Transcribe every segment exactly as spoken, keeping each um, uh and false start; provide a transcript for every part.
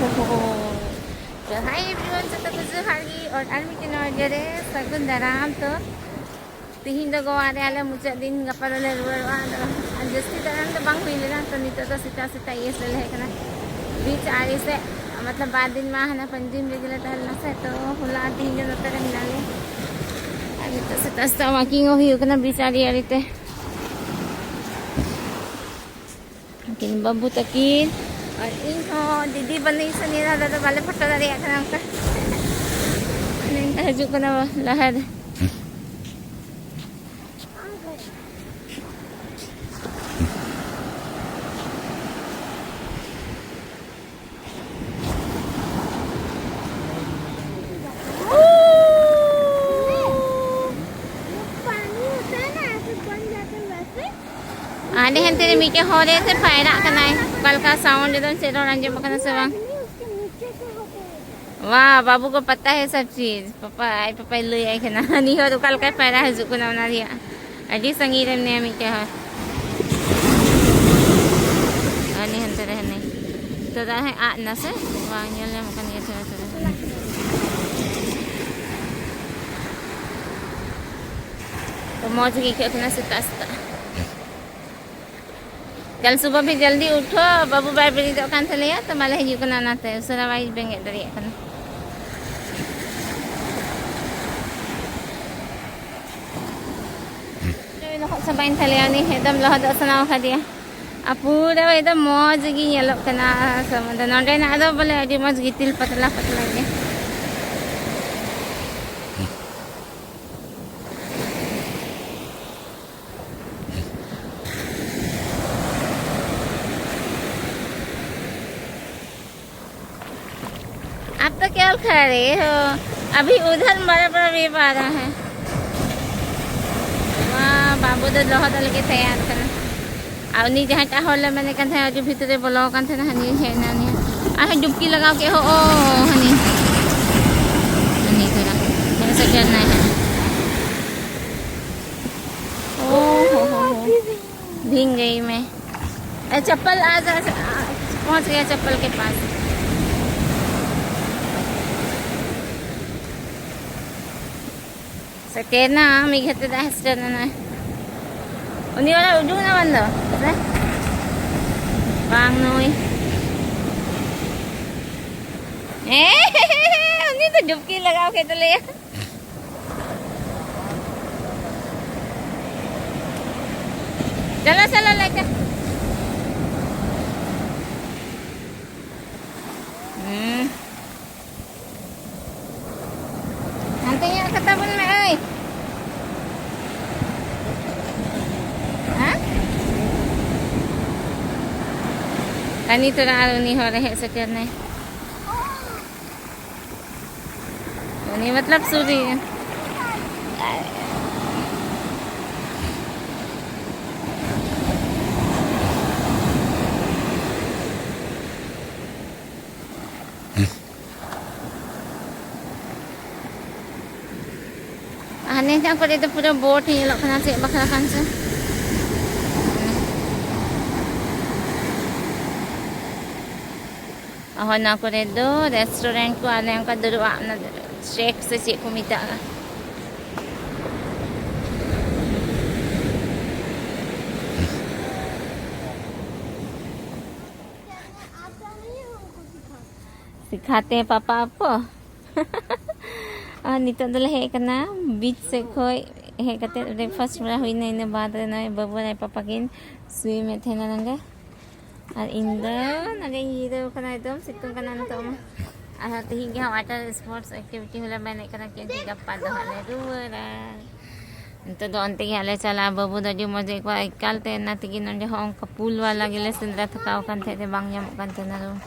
ᱡᱚᱦᱟᱨ everyone, ᱡᱚᱛᱚ ᱠᱚ ᱡᱚᱦᱟᱨ ᱜᱮ᱾ ᱟᱨ ᱟᱨ ᱢᱤᱫᱴᱮᱱ ᱱᱚᱣᱟ video ᱨᱮ ᱥᱟᱹᱜᱩᱱ ᱫᱟᱨᱟᱢ᱾ ᱛᱚ ᱛᱤᱦᱤᱧ ᱫᱚ ᱜᱳᱣᱟ ᱨᱮ ᱟᱞᱮ ᱢᱩᱪᱟᱹᱫ ᱫᱤᱱ, ᱜᱟᱯᱟ ᱫᱚᱞᱮ ᱨᱩᱣᱟᱹᱲᱚᱜᱼᱟ᱾ ᱟᱫᱚ ᱟᱨ ᱡᱟᱹᱥᱛᱤ ᱫᱟᱬᱟᱱ ᱫᱚ ᱵᱟᱝ ᱦᱩᱭ ᱞᱮᱱᱟ᱾ ᱛᱚ ᱱᱤᱛᱚᱜ ᱫᱚ ᱥᱮᱛᱟᱜ ᱥᱮᱛᱟᱜ ᱤᱭᱟᱹ ᱥᱮᱫ ᱞᱮ ᱦᱮᱡ ᱠᱟᱱᱟ, beach ᱟᱲᱮ ᱥᱮᱫ᱾ ᱢᱚᱛᱞᱚᱵ ᱵᱟᱨ ᱫᱤᱱ ᱢᱟ ᱦᱟᱱᱟ ᱯᱟᱧᱡᱤᱢ ᱨᱮᱜᱮ ᱞᱮ ᱛᱟᱦᱮᱸ ᱞᱮᱱᱟ ᱥᱮ, ᱛᱚ ᱦᱚᱞᱟ ᱟᱨ ᱛᱤᱦᱤᱧ ᱫᱚ ᱱᱚᱛᱮ ᱨᱮ ᱢᱮᱱᱟᱜ ᱞᱮᱭᱟ᱾ ᱟᱨ ᱱᱤᱛᱚᱜ ᱥᱮᱛᱟᱜ ᱥᱮᱛᱟᱜ walking ᱦᱚᱸ ᱦᱩᱭᱩᱜ ᱠᱟᱱᱟ beach ᱟᱲᱮ ᱟᱲᱮ ᱛᱮ᱾ ᱩᱱᱠᱤᱱ ᱵᱟᱹᱵᱩ ᱛᱟᱹᱠᱤᱱ ᱟᱨ ᱤᱧ ᱦᱚᱸ ᱫᱤᱫᱤ ᱵᱟᱹᱱᱩᱭ ᱥᱮ ᱱᱤᱭᱟᱹ ᱫᱷᱟᱣ ᱫᱚ ᱵᱟᱞᱮ ᱯᱷᱳᱴᱳ ᱫᱟᱲᱮᱭᱟᱜ ᱠᱟᱱᱟ ᱚᱱᱠᱟ᱾ ᱱᱤᱝᱠᱟ ᱦᱤᱡᱩᱜ ᱠᱟᱱᱟ ᱞᱟᱦᱟ ᱨᱮ᱾ ᱯᱟᱱᱤ ᱦᱳᱛᱟ ᱦᱟᱭ ᱱᱟ, ᱟᱭᱥᱮ ᱵᱟᱱ ᱡᱟᱛᱟ ᱦᱟᱭ ᱣᱮᱥᱮ᱾ ᱟᱞᱮ ᱦᱟᱱᱛᱮ ᱨᱮ ᱢᱤᱫᱴᱮᱱ ᱦᱚᱲ ᱮ ᱥᱮ ᱯᱟᱭᱨᱟᱜ ᱠᱟᱱᱟᱭ᱾ ᱚᱠᱟ ᱞᱮᱠᱟ sound ᱮᱫᱚᱢ, ᱪᱮᱫ ᱨᱚᱲ ᱟᱸᱡᱚᱢᱚᱜ ᱠᱟᱱᱟ ᱥᱮ ᱵᱟᱝ? ᱟᱫᱢᱤ ᱩᱥᱠᱮ ᱱᱤᱪᱮ ᱥᱮ ᱦᱳᱛᱮ ᱦᱟᱭ ᱠᱭᱟ? ᱣᱟ, ᱵᱟᱹᱵᱩ ᱠᱚ ᱯᱟᱛᱟ ᱦᱟᱭ ᱥᱟᱵ ᱪᱤᱡᱽ᱾ ᱯᱟᱯᱟ, ᱟᱡ ᱯᱟᱯᱟᱭ ᱞᱟᱹᱭ ᱟᱭ ᱠᱟᱱᱟ᱾ ᱱᱤᱭᱟᱹ ᱦᱚᱲ ᱚᱠᱟ ᱞᱮᱠᱟᱭ ᱯᱟᱭᱨᱟ ᱦᱤᱡᱩᱜ ᱠᱟᱱᱟ ᱚᱱᱟ ᱨᱮᱭᱟᱜ᱾ ᱟᱹᱰᱤ ᱥᱟᱺᱜᱤᱧ ᱨᱮ ᱢᱮᱱᱟᱭᱟ ᱢᱤᱫᱴᱮᱱ ᱦᱚᱲ᱾ ᱦᱟᱹᱱᱤ ᱦᱟᱱᱛᱮ ᱨᱮ ᱦᱟᱹᱱᱤ᱾ ᱱᱤᱛᱚᱜ ᱫᱚ ᱦᱮᱸ ᱟᱫ ᱮᱱᱟ ᱥᱮ? ᱵᱟᱝ ᱧᱮᱞ ᱧᱟᱢᱚᱜ ᱠᱟᱱ ᱜᱮᱭᱟ ᱛᱷᱚᱲᱟ ᱛᱷᱚᱲᱟ᱾ ᱛᱚ ᱢᱚᱡᱽ ᱜᱮ ᱟᱹᱭᱠᱟᱹᱜ ᱠᱟᱱᱟ ᱥᱮᱛᱟᱜ ᱥᱮᱛᱟᱜ᱾ ᱠᱟᱞ ᱥᱩᱵᱚ ᱵᱷᱤ ᱡᱚᱞᱫᱤ ᱩᱴᱷᱚ, ᱵᱟᱹᱵᱩ ᱵᱟᱭ ᱵᱮᱨᱮᱫᱚᱜ ᱠᱟᱱ ᱛᱟᱞᱮᱭᱟ, ᱛᱚ ᱵᱟᱞᱮ ᱦᱤᱡᱩᱜ ᱠᱟᱱᱟ, ᱚᱱᱟᱛᱮ ᱩᱥᱟᱹᱨᱟ ᱵᱟᱭ ᱵᱮᱸᱜᱮᱫ ᱫᱟᱲᱮᱭᱟᱜ ᱠᱟᱱᱟ᱾ ᱞᱚᱦᱚᱫ ᱪᱟᱵᱟᱭᱮᱱ ᱛᱟᱞᱮᱭᱟ, ᱩᱱᱤ ᱮᱠᱫᱚᱢ ᱞᱚᱦᱚᱫᱚᱜ ᱥᱟᱱᱟ ᱟᱠᱟᱫᱮᱭᱟ᱾ ᱟᱨ ᱯᱩᱨᱟᱹ ᱮᱠᱫᱚᱢ ᱢᱚᱡᱽ ᱜᱮ ᱧᱮᱞᱚᱜ ᱠᱟᱱᱟ ᱥᱚᱢᱩᱫᱨᱚ᱾ ᱱᱚᱸᱰᱮᱱᱟᱜ ᱫᱚ ᱵᱚᱞᱮ ᱟᱹᱰᱤ ᱢᱚᱡᱽ ᱜᱤᱛᱤᱞ ᱯᱟᱛᱞᱟ ᱯᱟᱛᱞᱟ ᱜᱮ᱾ आप तो क्या खा रहे हो? अभी उधर बड़ा बड़ा वेव आ रहा है। ᱢᱟ ᱵᱟᱹᱵᱩ ᱫᱚ ᱞᱚᱦᱚᱫᱚᱜ ᱞᱟᱹᱜᱤᱫ ᱛᱮᱭᱟᱨ ᱠᱟᱱᱟ᱾ ᱟᱨ ᱩᱱᱤ ᱡᱟᱦᱟᱸᱭᱴᱟᱜ ᱦᱚᱲ ᱞᱮ ᱢᱮᱱᱮᱫ ᱠᱟᱱ ᱛᱟᱦᱮᱸᱫ, ᱟᱹᱰᱤ ᱵᱷᱤᱛᱨᱤ ᱨᱮ ᱵᱚᱞᱚ ᱟᱠᱟᱱ ᱛᱟᱦᱮᱱᱟ, ᱦᱟᱹᱱᱤ ᱦᱮᱡ ᱮᱱᱟ, ᱩᱱᱤ ᱟᱨᱦᱚᱸ ᱰᱩᱵᱠᱤ ᱞᱟᱜᱟᱣ ᱠᱮᱫ᱾ ᱦᱚᱸ ᱦᱟᱹᱱᱤ, ᱦᱟᱹᱱᱤ ᱛᱷᱚᱲᱟ ᱦᱮᱡ ᱥᱮᱴᱮᱨ ᱮᱱᱟᱭ ᱦᱟᱸᱜ᱾ ओ हो हो हो, भीग गई मैं। ए, चप्पल आ जा, आ, पहुंच गया चप्पल के पास। ᱥᱮᱴᱮᱨ ᱱᱟ, ᱢᱤᱫ ᱜᱷᱟᱹᱲᱤ ᱛᱮ ᱫᱟᱜ ᱥᱮᱴᱮᱨ ᱱᱟ᱾ ᱩᱱᱤ ᱚᱲᱟᱜ ᱩᱰᱩᱠ ᱮᱱᱟ ᱵᱟᱝ ᱫᱚ? ᱵᱟᱝ ᱱᱩᱭ᱾ ᱦᱮᱸ, ᱩᱱᱤ ᱫᱚ ᱰᱩᱵᱠᱤ ᱞᱟᱜᱟᱣ ᱠᱮᱫ ᱛᱟᱞᱮᱭᱟ᱾ ᱪᱚᱞᱚ, ᱪᱚᱞᱚ, ᱞᱮᱠᱟ᱾ ᱦᱩᱸ᱾ ᱦᱟᱱᱛᱮ ᱧᱮᱞ ᱠᱟᱛᱟ ᱵᱚᱱ ᱢᱮ, ᱟᱹᱭ᱾ ᱦᱮᱸ? ᱟᱨ ᱱᱤᱛᱚᱜ ᱟᱨ ᱩᱱᱤ ᱦᱚᱸ ᱨᱮᱦᱮᱫ ᱥᱮᱴᱮᱨ ᱱᱟᱭ᱾ ᱩᱱᱤ ᱢᱚᱛᱞᱚᱵ ᱥᱩᱨ ᱨᱮ᱾ ᱦᱟᱱᱮ ᱡᱟᱦᱟᱸ ᱠᱚᱨᱮ ᱫᱚ ᱯᱩᱨᱟᱹ ᱵᱳᱴ ᱧᱮᱞᱚᱜ ᱠᱟᱱᱟ, ᱪᱮᱫ ᱵᱟᱠᱷᱨᱟ ᱠᱟᱱ ᱪᱚ᱾ ᱦᱚᱸ, ᱱᱚᱣᱟ ᱠᱚᱨᱮ ᱫᱚ ᱨᱮᱥᱴᱩᱨᱮᱱᱴ ᱠᱚ ᱟᱨ ᱚᱱᱠᱟ ᱫᱩᱲᱩᱵ ᱟᱜ, ᱚᱱᱟ ᱥᱮᱠ ᱥᱮ ᱪᱮᱫ ᱠᱚ ᱢᱮᱛᱟᱜᱼᱟ᱾ ᱥᱤᱠᱷᱟᱛᱮ ᱯᱟᱯᱟ ᱟᱯᱚ᱾ ᱟᱨ ᱱᱤᱛᱚᱜ ᱫᱚᱞᱮ ᱦᱮᱡ ᱟᱠᱟᱱᱟ ᱵᱤᱪ ᱥᱮᱫ ᱠᱷᱚᱡ ᱦᱮᱡ ᱠᱟᱛᱮ ᱵᱨᱮᱠᱯᱷᱟᱥᱴ ᱵᱟᱲᱟ ᱦᱩᱭᱱᱟ᱾ ᱤᱱᱟᱹ ᱵᱟᱫ ᱨᱮ ᱱᱚᱜᱼᱚᱭ ᱵᱟᱹᱵᱩ ᱟᱨ ᱟᱡ ᱯᱟᱯᱟ ᱠᱤᱱ ᱥᱩᱭᱤᱢ ᱮᱫ ᱛᱟᱦᱮᱱᱟ ᱱᱚᱸᱰᱮ᱾ ᱟᱨ ᱤᱧ ᱫᱚ ᱱᱚᱸᱰᱮᱧ ᱡᱤᱨᱟᱹᱣ ᱠᱟᱱᱟ, ᱮᱠᱫᱚᱢ ᱥᱤᱛᱩᱝ ᱠᱟᱱᱟ ᱱᱤᱛᱚᱜ ᱢᱟ᱾ ᱟᱨᱦᱚᱸ ᱛᱮᱦᱮᱧ ᱜᱮ ᱦᱟᱸᱜ ᱣᱟᱴᱟᱨ ᱥᱯᱳᱨᱴᱥ ᱮᱠᱴᱤᱵᱷᱤᱴᱤ ᱦᱚᱸᱞᱮ ᱢᱮᱱᱮᱫ ᱠᱟᱱᱟ, ᱠᱤᱱᱛᱩ ᱜᱟᱯᱟ ᱫᱚ ᱦᱟᱸᱜ ᱞᱮ ᱨᱩᱣᱟᱹᱲᱟ᱾ ᱱᱤᱛᱚᱜ ᱫᱚ ᱚᱱᱛᱮ ᱜᱮ ᱦᱟᱸᱜ ᱞᱮ ᱪᱟᱞᱟᱜᱼᱟ᱾ ᱵᱟᱹᱵᱩ ᱫᱚ ᱟᱹᱰᱤ ᱢᱚᱡᱽ ᱮ ᱟᱹᱭᱠᱟᱹᱣᱟ, ᱮᱠᱟᱞ ᱛᱮ ᱚᱱᱟ ᱛᱮᱜᱮ ᱱᱚᱸᱰᱮ ᱦᱚᱸ ᱚᱱᱠᱟ ᱯᱩᱞ ᱣᱟᱞᱟ ᱜᱮᱞᱮ ᱥᱮᱸᱫᱽᱨᱟ ᱛᱷᱟᱠᱟᱣ ᱟᱠᱟᱱ ᱛᱟᱦᱮᱸᱫ, ᱛᱮ ᱵᱟᱝ ᱧᱟᱢᱚᱜ ᱠᱟᱱ ᱛᱟᱦᱮᱱᱟ ᱨᱩᱢ᱾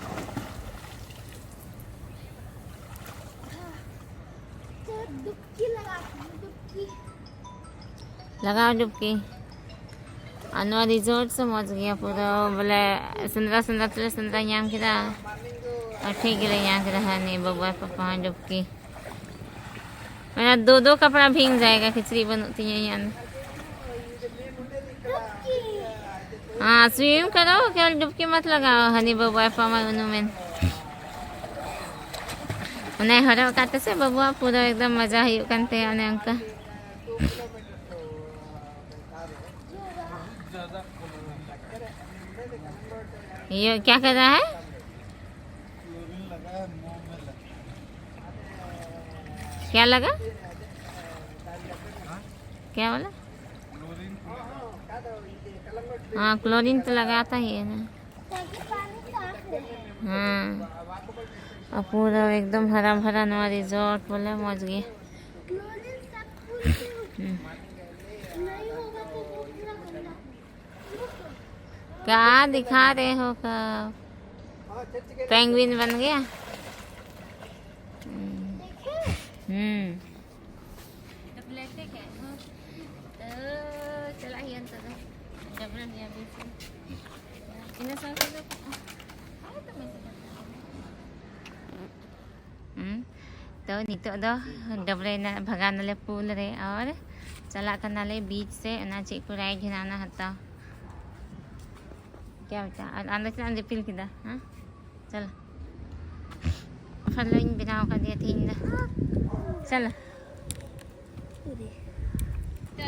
ᱞᱟᱜᱟᱣ ᱰᱩᱵᱠᱤ᱾ ᱟᱨ ᱱᱚᱣᱟ ᱨᱤᱡᱚᱨᱴ ᱥᱮ ᱢᱚᱡᱽ ᱜᱮᱭᱟ ᱯᱩᱨᱟᱹ, ᱵᱚᱞᱮ ᱥᱮᱸᱫᱽᱨᱟ ᱥᱮᱸᱫᱽᱨᱟ ᱛᱮᱞᱮ ᱥᱮᱸᱫᱽᱨᱟ ᱧᱟᱢ ᱠᱮᱫᱟ᱾ ᱟᱨ ᱴᱷᱤᱠ ᱜᱮᱞᱮ ᱧᱟᱢ ᱠᱮᱫᱟ᱾ ᱦᱮᱸ, ᱱᱤᱭᱟᱹ ᱵᱟᱹᱵᱩ ᱟᱨ ᱯᱟᱯᱟ ᱦᱚᱸ ᱰᱩᱵᱠᱤ᱾ ᱢᱮᱱᱟ, ᱫᱳ ᱫᱳ ᱠᱟᱯᱲᱟ ᱵᱷᱤᱝ ᱡᱟᱭᱮᱜᱟ, ᱠᱤᱪᱨᱤᱡ ᱵᱟᱹᱱᱩᱜ ᱛᱤᱧᱟᱹ ᱤᱧᱟᱹᱜ ᱫᱚ᱾ ᱦᱮᱸ, ᱥᱩᱭᱤᱢ ᱠᱟᱨᱳ, ᱠᱮᱵᱚᱞ ᱰᱩᱵᱠᱤ ᱢᱟᱛ ᱞᱟᱜᱟᱣ, ᱦᱟᱹᱱᱤ ᱵᱟᱹᱵᱩ ᱟᱨ ᱯᱟᱯᱟ ᱢᱟ ᱩᱱᱩᱢᱮᱱ᱾ ᱚᱱᱮ ᱦᱚᱨᱚᱜ ᱠᱟᱜ ᱛᱮᱥᱮ ᱵᱟᱹᱵᱩᱣᱟᱜ ᱯᱩᱨᱟᱹ ᱮᱠᱫᱚᱢ ᱢᱟᱡᱟ ᱦᱩᱭᱩᱜ ᱠᱟᱱ ᱛᱟᱭᱟ ᱚᱱᱮ ᱚᱱᱠᱟ᱾ ये क्या कर रहा है? क्या लगा? क्या बोला? हाँ, क्लोरीन तो लगाता ही है ना। हाँ, और पूरा एकदम हरा भरा नवा रिजॉर्ट बोले, मौज गए। हम्म। क्या दिखा रहे हो कब? पेंगुइन बन गया। हम्म। हम्म। तो चला ही अंतर है। जबरन या बीच में। इन्हें सब तो, हाँ, तो मैं समझ गई। हम्म, तो नितोग दो डबरे ना, भगा नाले पूल रे और चला करना ले बीच से ना, चेक को राइड घिनाना हता। क्या बेटा, और अंदर से अंदर फील किदा, हाँ? चल। फलोइंग बनाओ कर दिया थी इंदा। चल।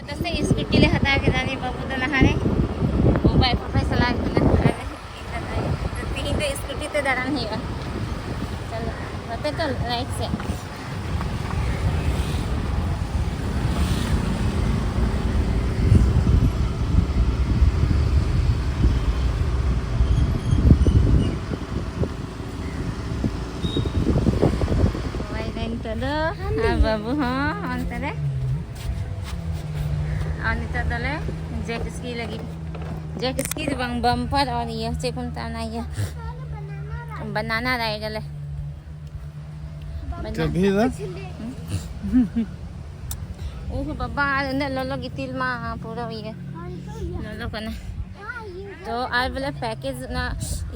ᱛᱚ ᱥᱮ ᱥᱠᱩᱴᱤ ᱞᱮ ᱦᱟᱛᱟᱣ ᱠᱮᱫᱟ ᱱᱤ ᱵᱟᱹᱵᱩ ᱫᱚ ᱞᱟᱦᱟᱨᱮ, ᱵᱟᱭ ᱯᱨᱚᱯᱷᱮᱥᱚᱱᱟᱞ ᱠᱟᱱᱟ᱾ ᱟᱨ ᱤᱧ ᱫᱚ ᱛᱮᱦᱮᱧ ᱫᱚ ᱥᱠᱩᱴᱤ ᱛᱮ ᱫᱟᱬᱟᱱ ᱦᱩᱭᱩᱜᱼᱟ᱾ ᱪᱚᱞᱚ, ᱵᱟᱯᱮ ᱛᱚᱞ ᱨᱟᱭᱤᱴ ᱥᱮᱫ᱾ ᱦᱳᱭ, ᱱᱤᱛᱚᱜ ᱫᱚ ᱟᱨ ᱵᱟᱹᱵᱩ ᱦᱚᱸ ᱚᱱᱛᱮ ᱨᱮ᱾ ᱟᱨ ᱱᱤᱛᱚᱜ ᱫᱚᱞᱮ ᱡᱮᱴ ᱥᱠᱤ ᱞᱟᱹᱜᱤᱫ, ᱡᱮᱴ ᱥᱠᱤ ᱫᱚ ᱵᱟᱝ, ᱵᱟᱢᱯᱟᱨ ᱟᱨ ᱤᱭᱟᱹ, ᱪᱮᱫ ᱠᱚ ᱢᱮᱛᱟᱜᱼᱟ ᱚᱱᱟ ᱤᱭᱟᱹ, ᱵᱟᱱᱟᱱᱟ ᱨᱟᱭᱤᱰ ᱟᱞᱮ᱾ ᱵᱟᱱᱟᱱᱟ᱾ ᱠᱟᱵᱷᱤ ᱫᱟ? ᱦᱩᱸ? ᱳᱦ ᱵᱟᱵᱟ, ᱟᱨ ᱩᱱᱟᱹᱜ ᱞᱚᱞᱚ ᱜᱤᱛᱤᱞ ᱢᱟ ᱯᱩᱨᱟᱹ ᱤᱭᱟᱹ ᱞᱚᱞᱚ ᱠᱟᱱᱟ᱾ ᱛᱚ ᱟᱨ ᱵᱚᱞᱮ ᱯᱮᱠᱮᱡᱽ ᱚᱱᱟ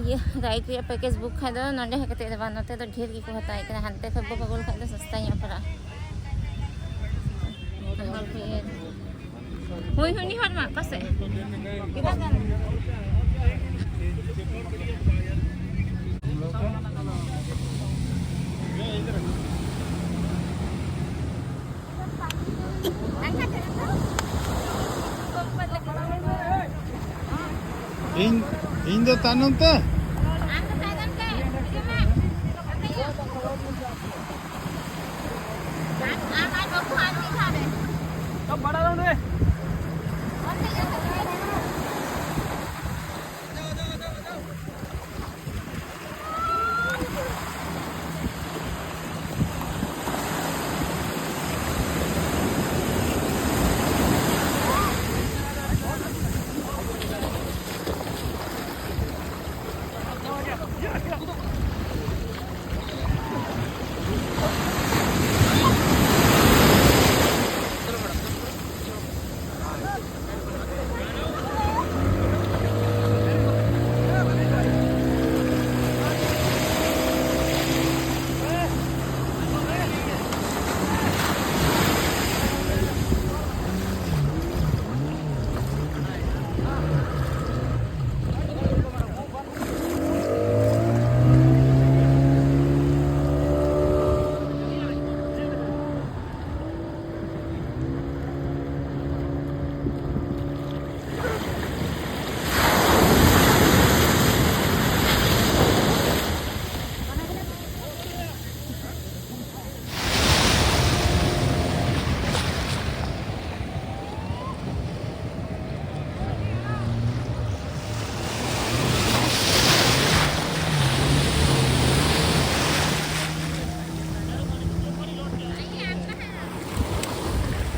ᱤᱭᱟᱹ ᱨᱟᱭᱤᱰ ᱨᱮᱭᱟᱜ ᱯᱮᱠᱮᱡᱽ ᱵᱩᱠ ᱠᱷᱟᱡ ᱫᱚ ᱱᱚᱰᱮ ᱦᱮᱡ ᱠᱟᱛᱮ ᱫᱚ ᱵᱟᱝ, ᱱᱚᱛᱮ ᱫᱚ ᱰᱷᱮᱨ ᱜᱮᱠᱚ ᱦᱟᱛᱟᱣᱮᱫ ᱠᱟᱱᱟ, ᱦᱟᱱᱛᱮ ᱠᱷᱚᱡ ᱵᱩᱠ ᱟᱹᱜᱩ ᱞᱮᱠᱷᱟᱡ ᱫᱚ ᱥᱚᱥᱛᱟ ᱧᱚᱜ ᱯᱟᱲᱟᱜᱼᱟ᱾ ᱦᱳᱭ, ᱦᱳᱭ, ᱩᱱᱤ ᱦᱚᱲ ᱢᱟ ᱚᱠᱟ ᱥᱮᱫ? ᱤᱧ ᱫᱚ ᱛᱟᱭᱱᱚᱢ ᱛᱮ᱾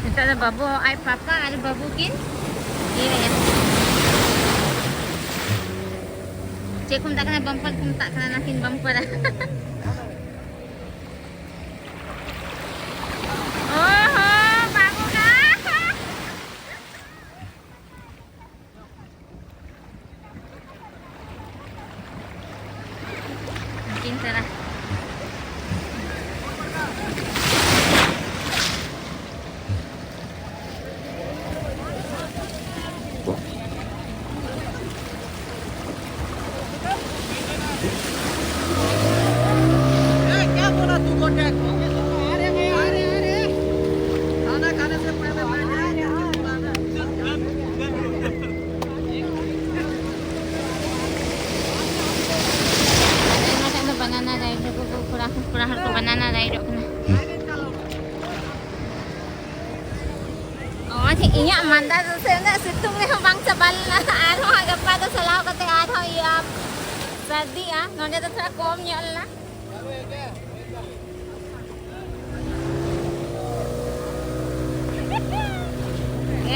ᱱᱤᱛᱚᱜ ᱫᱚ ᱵᱟᱹᱵᱩ ᱟᱡ ᱯᱟᱯᱟ ᱟᱨ ᱵᱟᱹᱵᱩ ᱠᱤᱱ ᱤᱭᱟᱹᱭᱟ᱾ ᱪᱮᱫ ᱠᱚ ᱢᱮᱛᱟᱜ ᱠᱟᱱᱟ? ᱵᱟᱢᱯᱟᱨ ᱠᱚ ᱢᱮᱛᱟᱜ ᱠᱟᱱᱟ, ᱚᱱᱟ ᱠᱤᱱ ᱵᱟᱢᱯᱟᱨᱟ᱾ ᱚ ᱦᱚ, ᱵᱟᱹᱵᱩ ᱜᱟ᱾ ᱩᱱᱠᱤᱱ ᱥᱮᱬᱟ᱾ ᱟᱱᱫᱟᱡ ᱥᱮ ᱩᱱᱟᱹᱜ ᱥᱤᱛᱩᱝ ᱨᱮᱦᱚᱸ ᱵᱟᱝ ᱪᱟᱵᱟ ᱞᱮᱱᱟ᱾ ᱟᱨᱦᱚᱸ ᱦᱟᱸᱜ ᱜᱟᱯᱟ ᱫᱚ ᱪᱟᱞᱟᱣ ᱠᱟᱛᱮ ᱟᱨᱦᱚᱸ ᱤᱭᱟᱹ ᱥᱟᱹᱨᱫᱤᱜᱼᱟ᱾ ᱱᱚᱸᱰᱮ ᱫᱚ ᱛᱷᱚᱲᱟ ᱠᱚᱢ ᱧᱚᱜ ᱞᱮᱱᱟ᱾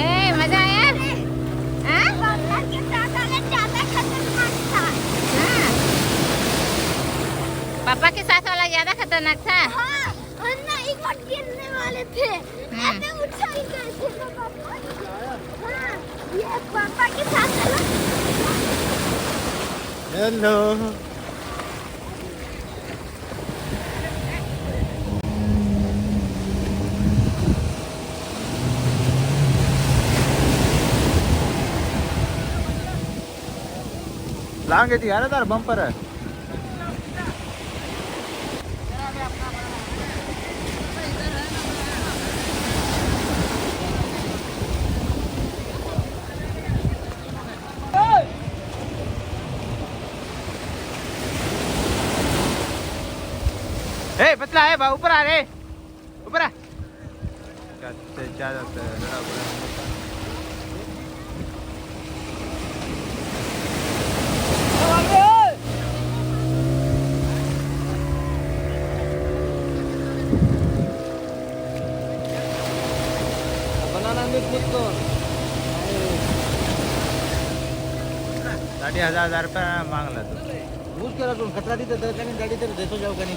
ए, मजा आया? हाँ? पापा के साथ वाला ज्यादा खतरनाक था। हाँ। पापा के साथ वाला ज्यादा खतरनाक था? हाँ, हम ना एक बार गिरने वाले थे। हम्म। ऐसे उछल गए थे ना पापा। हाँ, ये पापा के साथ वाला। हेलो। लांगे जी, अरे तार बम्पर है। ए, पतला है बा, ऊपर आ रे, ऊपर आ। क्या, क्या जाता है, बड़ा, बड़ा। बनाना मिट मिट कौन? साढ़े हजार, हजार रुपया मांग ला तू। भूत के रखो, खतरा दी तो दे, कहीं गाड़ी तेरे दे तो जाओ कहीं।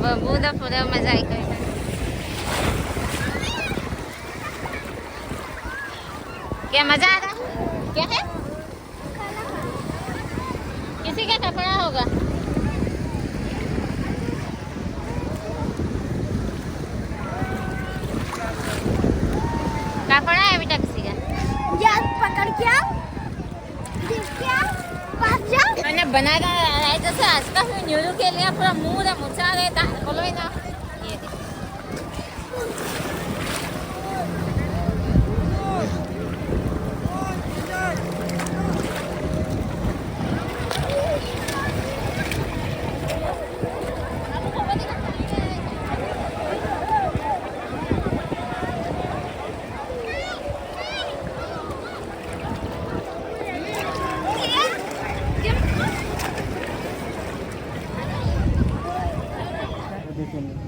ᱵᱟᱹᱵᱩ ᱫᱚ ᱯᱩᱨᱟᱹ ᱢᱟᱡᱟ ᱟᱹᱭᱠᱟᱹᱣ ᱠᱟᱱᱟ᱾ क्या मजा आ रहा है? क्या है? किसी का कपड़ा होगा। कपड़ा है बेटा किसी का। यार पकड़ क्या? देख क्या? पास जा। मैंने बनाना है जैसे आज का फिर न्यूरू के लिए पूरा मुंह रे मुचा रहे था। बोलो ही ना। ये देखो।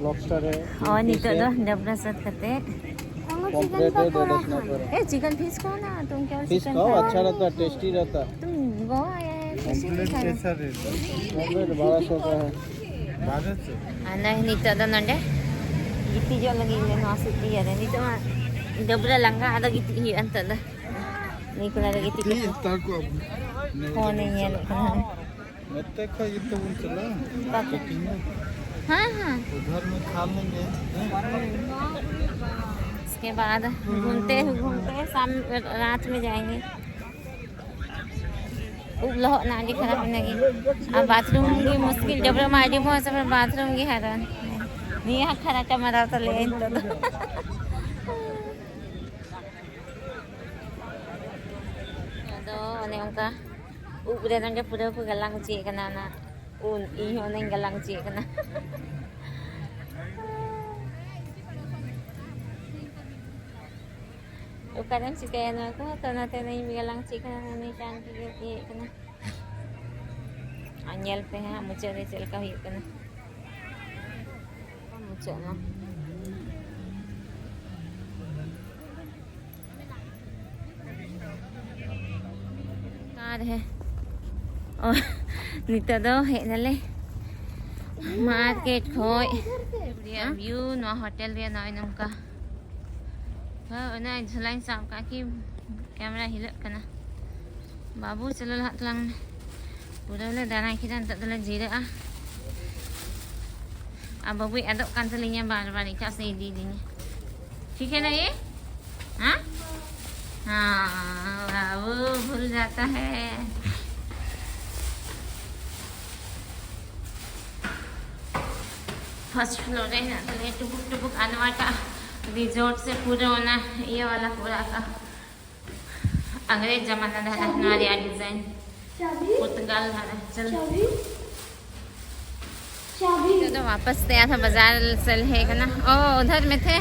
लॉबस्टर है। और नितोग दो डबरा साथ करते। पॉम्फ्रेट है, दे दो, दस नंबर। ए, चिकन फिश खाओ ना, तुम क्या फिश चिकन खाओ, खाओ? अच्छा रहता है, टेस्टी रहता है। तुम गोवा आया है, कैसे नहीं खाया? कैसा रेट है? पॉम्फ्रेट बारह सौ का है। भारत से। ᱟᱨ ᱱᱤᱛᱚᱜ ᱫᱚ ᱱᱚᱰᱮ ᱜᱤᱛᱤᱡᱚᱜ ᱞᱟᱹᱜᱤᱫ ᱞᱮ ᱱᱚᱣᱟ ᱥᱤᱴ ᱨᱮ᱾ ᱱᱤᱛᱚᱜ ᱢᱟ ᱰᱟᱹᱵᱽᱨᱟᱹ ᱞᱟᱸᱜᱟ, ᱟᱫᱚ ᱜᱤᱛᱤᱡ ᱦᱩᱭᱩᱜᱼᱟ ᱱᱤᱛᱚᱜ ᱫᱚ᱾ ᱱᱤᱭᱟᱹ ᱠᱚᱲᱟ ᱫᱚ ᱜᱤᱛᱤᱡ ᱠᱟᱛᱮ ᱛᱟᱨ ᱠᱚ ᱯᱷᱳᱱ ᱮ ᱧᱮᱞᱮᱫ ᱠᱟᱱᱟ᱾ ᱱᱚᱛᱮ ᱠᱷᱚᱡ ᱜᱮ ᱛᱚ ᱵᱚᱱ ᱪᱟᱞᱟᱜᱼᱟ᱾ ᱚᱠᱟ ᱠᱷᱚᱡ? ᱦᱮᱸ, ᱦᱮᱸ᱾ ᱩᱫᱷᱟᱨ ᱢᱮ ᱠᱷᱟᱞ ᱞᱮᱸᱜᱮ᱾ उसके बाद घूमते घूमते शाम रात में जाएंगे। ᱩᱵ ᱞᱚᱦᱚᱫ ᱮᱱᱟ, ᱟᱹᱰᱤ ᱠᱷᱟᱨᱟᱯ ᱮᱱᱟ ᱜᱮ᱾ ᱟᱨ ᱵᱟᱛᱷᱨᱩᱢ ᱜᱮ ᱢᱩᱥᱠᱤᱞ, ᱰᱟᱹᱵᱽᱨᱟᱹ ᱢᱟ ᱟᱹᱰᱤ ᱢᱚᱡᱽ, ᱛᱟᱨᱯᱚᱨᱮ ᱵᱟᱛᱷᱨᱩᱢ ᱜᱮ ᱦᱟᱨᱚᱱ᱾ ᱱᱤᱭᱟᱹ ᱦᱚᱸ ᱠᱷᱟᱨᱟᱯ ᱢᱟᱨᱟᱣ ᱛᱟᱞᱮᱭᱟ ᱱᱤᱛᱚᱜ ᱫᱚ᱾ ᱟᱫᱚ ᱚᱱᱮ ᱚᱱᱠᱟ ᱩᱵ ᱨᱮ ᱱᱚᱰᱮ ᱯᱩᱨᱟᱹ ᱠᱚ ᱜᱟᱞᱟᱝ ᱦᱚᱪᱚᱭᱮᱫ ᱠᱟᱱᱟ ᱚᱱᱟ ᱩᱞ᱾ ᱤᱧ ᱦᱚᱸ ᱚᱱᱟᱧ ᱜᱟᱞᱟᱝ ᱦᱚᱪᱚᱭᱮᱫ ᱠᱟᱱᱟ᱾ ᱚᱠᱟᱨᱮᱢ ᱪᱤᱠᱟᱹᱭᱟ ᱱᱚᱣᱟ ᱠᱚ? ᱛᱚ ᱚᱱᱟᱛᱮ ᱚᱱᱟᱧ ᱜᱟᱞᱟᱝ ᱦᱚᱪᱚᱭᱮᱫ ᱠᱟᱱᱟ, ᱩᱱᱤ ᱴᱟᱱ ᱛᱮᱜᱮ ᱤᱭᱟᱹᱭᱮᱫ ᱠᱟᱱᱟ᱾ ᱟᱨ ᱧᱮᱞ ᱯᱮ ᱦᱟᱸᱜ ᱢᱩᱪᱟᱹᱫ ᱨᱮ ᱪᱮᱫ ᱞᱮᱠᱟ ᱦᱩᱭᱩᱜ ᱠᱟᱱᱟ᱾ ᱢᱩᱪᱟᱹᱫ ᱮᱱᱟ᱾ ᱚᱠᱟᱨᱮ? ᱚ, ᱱᱤᱛᱚᱜ ᱫᱚ ᱦᱮᱡ ᱱᱟᱞᱮ ᱢᱟᱨᱠᱮᱴ ᱠᱷᱚᱡ᱾ ᱵᱷᱤᱭᱩ ᱱᱚᱣᱟ ᱦᱳᱴᱮᱞ ᱨᱮᱭᱟᱜ ᱱᱚᱜᱼᱚᱭ ᱱᱚᱝᱠᱟ᱾ ᱦᱳᱭ, ᱚᱱᱟ ᱡᱷᱚᱞᱟᱧ ᱥᱟᱵ ᱠᱟᱜ ᱠᱤ ᱠᱮᱢᱮᱨᱟ ᱦᱤᱞᱟᱹᱜ ᱠᱟᱱᱟ᱾ ᱵᱟᱹᱵᱩ, ᱪᱚᱞᱚ ᱞᱟᱦᱟᱜ ᱛᱟᱞᱟᱝ ᱢᱮ᱾ ᱯᱩᱨᱟᱹ ᱞᱮ ᱫᱟᱬᱟ ᱠᱮᱫᱟ, ᱱᱤᱛᱚᱜ ᱫᱚᱞᱮ ᱡᱤᱨᱟᱹᱜᱼᱟ᱾ ᱟᱨ ᱵᱟᱹᱵᱩᱭ ᱟᱫᱚᱜ ᱠᱟᱱ ᱛᱟᱹᱞᱤᱧᱟ, ᱵᱟᱨ ᱵᱟᱨ ᱮᱴᱟᱜ ᱥᱮᱫ ᱤᱫᱤᱭᱮᱫᱤᱧᱟ᱾ ᱴᱷᱤᱠ ᱦᱮ ᱱᱟ ᱭᱮ? ᱦᱮᱸ? ᱦᱮᱸ, ᱵᱟᱹᱵᱩ ᱵᱷᱩᱞ ᱡᱟᱛᱟ ᱦᱮ᱾ ᱯᱷᱟᱨᱥᱴ ᱯᱷᱞᱳᱨ ᱨᱮ ᱦᱮᱱᱟᱜ ᱛᱟᱞᱮᱭᱟ ᱴᱩᱵᱩᱠ ᱴᱩᱵᱩᱠ, ᱟᱨ ᱱᱚᱣᱟᱴᱟᱜ ᱨᱤᱡᱚᱨᱴ ᱥᱮ ᱯᱩᱨᱟᱹ ᱚᱱᱟ ᱤᱭᱟᱹ ᱵᱟᱞᱟ ᱠᱚ ᱚᱲᱟᱜ ᱠᱟᱜᱼᱟ᱾ ᱟᱝᱨᱮᱡᱽ ᱡᱟᱢᱟᱱᱟ ᱨᱮ ᱱᱚᱣᱟ ᱨᱮᱭᱟᱜ ᱰᱤᱡᱟᱭᱤᱱ᱾ ᱯᱩᱨᱛᱜᱟᱞ ᱫᱷᱟᱨᱟ᱾ ᱪᱚᱞ᱾ ᱱᱤᱛᱚᱜ ᱫᱚ ᱣᱟᱯᱟᱥ ᱛᱮ ᱟᱨᱦᱚᱸ ᱵᱟᱡᱟᱨ ᱥᱮᱫ ᱞᱮ ᱦᱮᱡ ᱠᱟᱱᱟ᱾ ᱚ, ᱩᱫᱷᱟᱨ ᱢᱮ ᱛᱷᱮ᱾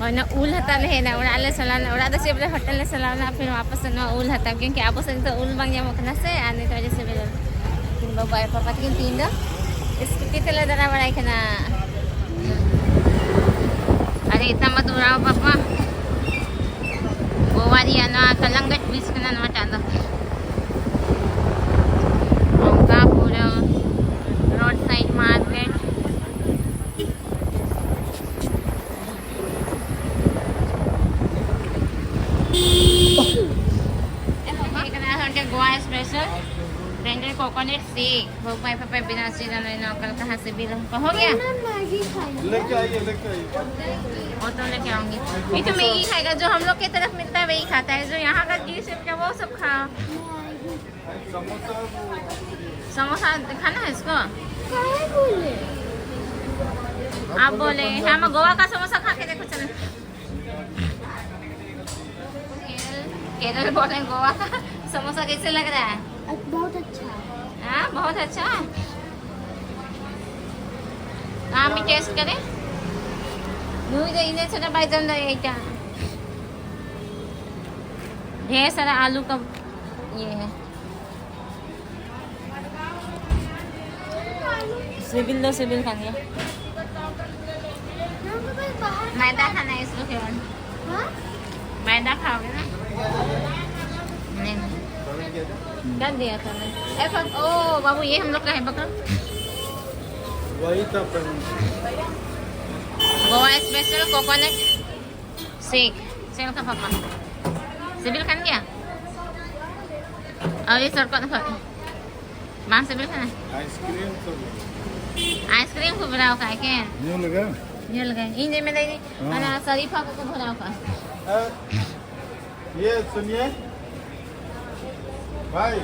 ᱚᱱᱟ ᱩᱞ ᱦᱟᱛᱟᱣ ᱞᱮ ᱦᱮᱡ ᱮᱱᱟ, ᱚᱲᱟᱜ ᱞᱮ ᱪᱟᱞᱟᱣ ᱞᱮᱱᱟ᱾ ᱚᱲᱟᱜ ᱫᱚ ᱪᱮᱫ ᱵᱚᱞᱮ ᱦᱳᱴᱮᱞ ᱞᱮ ᱪᱟᱞᱟᱣ ᱞᱮᱱᱟ, ᱯᱷᱤᱨ ᱣᱟᱯᱟᱥ ᱱᱚᱣᱟ ᱩᱞ ᱦᱟᱛᱟᱣ, ᱠᱤᱭᱩᱸᱠᱤ ᱟᱵᱚ ᱥᱮᱫ ᱱᱤᱛᱚᱜ ᱩᱞ ᱵᱟᱝ ᱧᱟᱢᱚᱜ ᱠᱟᱱᱟ ᱥᱮ᱾ ᱟᱨ ᱱᱤᱛᱚᱜ ᱡᱮᱥᱮ ᱵᱚᱞᱮ ᱤᱧ ᱵᱟᱵᱟ ᱟᱨ ᱯᱟᱯᱟ ᱛᱟᱹᱠᱤᱱ ᱛᱤᱦᱤᱧ ᱫᱚ ᱥᱠᱩᱴᱤ ᱛᱮᱞᱮ ᱫᱟᱬᱟ ᱵᱟᱲᱟᱭ ᱠᱟᱱᱟ᱾ ᱟᱨ ᱮᱴᱟᱜ ᱢᱟ ᱫᱩᱨᱟᱣ ᱵᱟᱵᱟ᱾ ᱜᱳᱣᱟ ᱨᱮᱭᱟᱜ ᱱᱚᱣᱟ ᱠᱟᱞᱟᱝᱜᱟᱴ ᱵᱤᱪ ᱠᱟᱱᱟ ᱱᱚᱣᱟᱴᱟᱜ ᱫᱚ᱾ ᱱᱚᱝᱠᱟ ᱯᱩᱨᱟᱹ ᱨᱳᱰ ᱥᱟᱭᱤᱰ ᱢᱟᱨᱠᱮᱴ᱾ ᱦᱮᱡ ᱠᱟᱱᱟ ᱟᱨᱦᱚᱸ ᱢᱤᱫᱴᱮᱱ Goa special blended coconut shake. ᱵᱟᱹᱵᱩ ᱯᱟᱭ ᱯᱟᱯᱟᱭ ᱵᱮᱱᱟᱣ ᱦᱚᱪᱚᱭᱮᱫᱟ ᱱᱚᱜᱼᱚᱭ ᱱᱚᱣᱟ ᱠᱟᱞᱠᱟᱦᱟ ᱥᱤᱵᱤᱞ ᱠᱚ ᱦᱳ ᱜᱮᱭᱟ? मैं मैगी खाई। लेके आइए, लेके आइए। वो तो लेके आऊंगी। ये तो मैगी खाएगा, जो हम लोग की तरफ मिलता है वही खाता है, जो यहाँ का डिश है वो सब खाओ। समोसा खाना है इसको? आप बोले, हम गोवा का समोसा खा के देखो, चलो। केरल, केरल बोले, गोवा का समोसा कैसे लग रहा है? बहुत अच्छा। हाँ, बहुत अच्छा। हम भी टेस्ट करें। नुई दे इन्हें से ना भाई जान दे। ढेर सारा आलू का ये है। सिबिल दो, सिबिल खाएंगे। मैदा खाना है इसको केवल। मैदा खाओगे ना? नहीं, नहीं। क्या दिया था मैं? ए, ओ बाबू, ये हम लोग का है, पकड़ो। वही था। Goa special coconut shake. सेल का पापा। सिबिल खान गया? और ये सरकट खा। मां सिबिल खाना। आइसक्रीम तो। आइसक्रीम को बनाओ का के? ᱧᱩ ᱞᱮᱜᱟ? ᱧᱩ ᱞᱮᱜᱟ। ᱤᱧ ᱡᱮ ᱢᱮᱱᱫᱟ, ᱦᱮᱸ। ᱚᱱᱟ ᱥᱟᱨᱤᱯᱷᱟ ᱠᱚᱠᱚ ᱵᱷᱚᱨᱟᱣ ᱠᱟᱜᱼᱟ। ये सुनिए भाई,